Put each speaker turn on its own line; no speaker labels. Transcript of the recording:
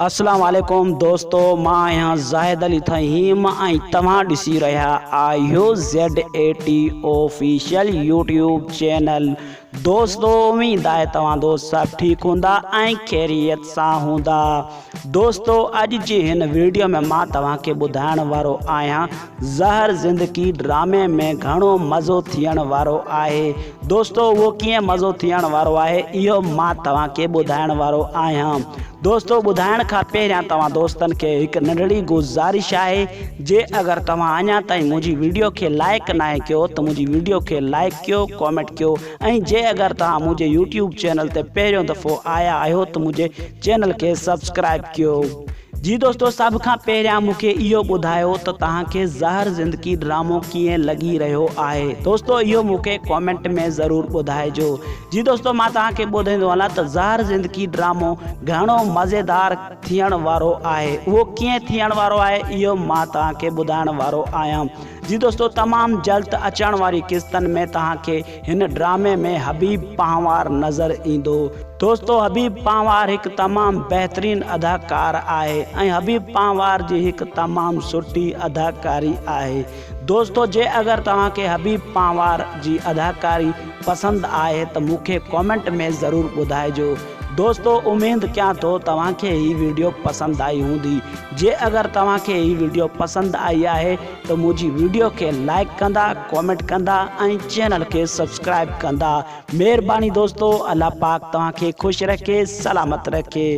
اسلام عليڪم دوستو مان آهيان زاهد علي ٿهيم ۽ توهان ڏسي رهيا آهيو Z A T official YouTube channel دوستو اميد آهي توهان دوست سڀ ٺيڪ هوندا ۽ خيريت سان هوندا دوستو اڄ جي هن ويڊيو ۾ مان توهان کي ٻڌائڻ وارو آهيان زهر زندگي ڊرامي ۾ گهڻو مزو ٿيڻ وارو آهي دوستو اهو ڪيئن مزو ٿيڻ وارو آهي اهو مان توهان کي ٻڌائڻ وارو آهيان دوستو ٻڌائڻ کان پهريان توهان دوستن کي هڪ ننڍڙي گذارش آهي جي اگر توهان اڃا تائين منهنجي ويڊيو کي لائيڪ ناهي ڪيو ته منهنجي ويڊيو کي لائيڪ ڪيو ڪامينٽ ڪيو ۽ جي اگر توهان منهنجي يوٽيوب چينل تي پهريون دفعو آيا آهيو ته منهنجي چينل کي سبسڪرائيب ڪيو. جي دوستو سڀ کان پهريان مون کي اهو ٻڌايو ته توهان کي زهر زندگي ڊرامو ڪيئن لڳي رهيو آهي دوستو اهو مون کي ڪامينٽ ۾ ضرور ٻڌائجو جي دوستو مان توهان کي ٻڌائيندو هلان ته زهر زندگي ڊرامو گهڻو مزيدار ٿيڻ وارو آهي اهو ڪيئن ٿيڻ وارو آهي اهو مان توهان کي ٻڌائڻ وارو آهيان جي دوستو تمام جلد اچڻ واري قسطن ۾ توهان کي هن ڊرامي ۾ حبيب پنهوار نظر ايندو. دوستو حبيب پنهوار هڪ تمام بهترين اداڪار آهي ۽ حبيب پنهوار جي هڪ تمام سٺي اداڪاري آهي دوستو جي اگر توهان کي حبيب پنهوار جي اداڪاري پسند آهي ته مون کي ڪامينٽ ۾ ضرور ٻڌائجو دوستو اميد ڪيان ٿو توهان کي هي ويڊيو پسند آئي هوندي جي اگر توهان کي هي ويڊيو پسند آئي آهي ته منهنجي ويڊيو کي لائيڪ ڪندا ڪامينٽ ڪندا ۽ چينل کي سبسڪرائيب ڪندا مهرباني دوستو الله پاڪ توهان کي خوش رکي سلامت رکي.